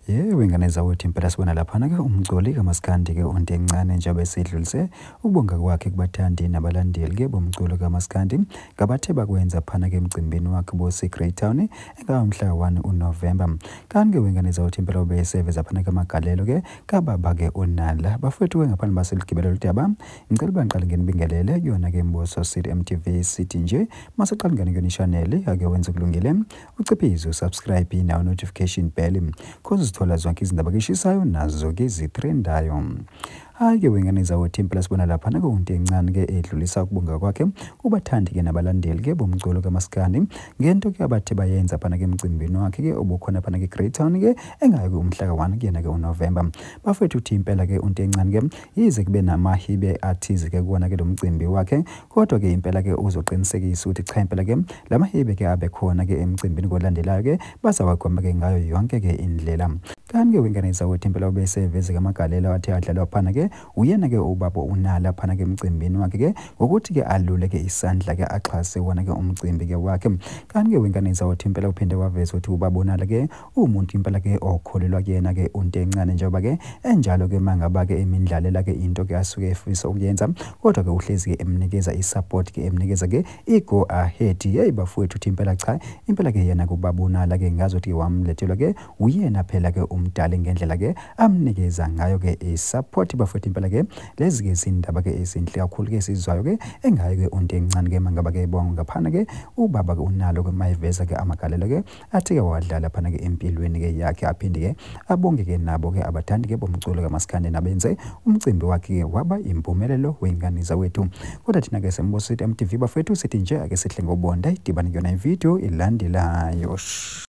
Yebo, ingane zawethu impela sibona laphana-ke umculi kaMaskandi-ke uNtencane njengoba esedlulise ukubonga kwakhe kubathandi nabalandeli-ke bomculo kaMaskandi ngabathe bakwenza phana-ke emcimbini wakhe bose-Greytown engawumhla 1 uNovemba. Kanti-ke wengane zawethu impela ube eseveza phana-ke amagalelo-ke kababa-ke uNala. Bafowethu-ke ngaphambi baseligibela lolu daba, ngicela uba ngiqale nginibingelele kuyona-ke Mboso City MTV sithi nje maseqala ngane kuyona i-channel ake wenze kulungile uciphize usubscribe nawo notification bell khoze uzithola zonke izindaba keshisayo nazo-ke zitrendayo. Hhayi-ke wengane zawethu impela sibona laphana ke uNtencane-ke edlulisa ukubonga kwakhe kubathandi-ke nabalandeli-ke bomculo kaMaskandi ngento-ke abathe bayenza phana-ke emcimbini wakhe-ke obukhona phana-ke Greytown-ke engayo-ke umhla ka-1 kuyena-ke uNovemba. Bafethu uthi impela-ke uNtencane-ke yize kube namahibe athize-ke kuwona-ke lo mcimbi wakhe kodwa-ke impela-ke uzoqinisekisa ukuthi cha impela-ke la mahibe-ke abe khona-ke emcimbini kolandelayo-ke bazawagwema-ke ngayo yonke-ke indlela. Kanti-ke wengane zawethu impela ube eseveze-ke amagalelo athe adlalwa phana-ke uyena-ke ubaba uNala phana-ke emcimbini wakhe-ke ngokuthi-ke alule-ke isandla-ke axhase wona-ke umcimbi-ke wakhe. Kanti-ke wengane zawethu impela uphinde waveza ukuthi ubaba uNala-ke uwumuntu impela-ke okholelwa kuyena-ke uNtencane njengoba-ke enjalo-ke mangaba-ke emindlalela-ke into-ke asuke efisa ukuyenza kodwa-ke uhlezi-ke emnikeza i-support-ke emnikeza-ke i-go ahead. Yeyi bafowethu uthi impela cha impela-ke yena-ke ubaba uNala-ke ngazuthi wamlethelwa-ke uyena phela-ke umdali ngendlela-ke amnikeza ngayo-ke i-support. Bafowethu impela-ke lezi-ke izindaba-ke ezinhle kakhulu-ke esizwayo-ke engayo-ke uNtencane-ke mangaba-ke ebonga ngaphana-ke ubaba-ke uNalo-ke mayeveza-ke amagalelo-ke athi-ke wadlala phana-ke empilweni-ke yakhe aphinde-ke abonge-ke nabo-ke abathandi-ke bomculo kaMaskandi nabenze umcimbi wakhe-ke waba impumelelo wey'ngane zawethu. Kodwa thina-ke Semboso City MTV bafowethu sithi nje ake sihle ngobonda idibane kuyona ividiyo elandelayo.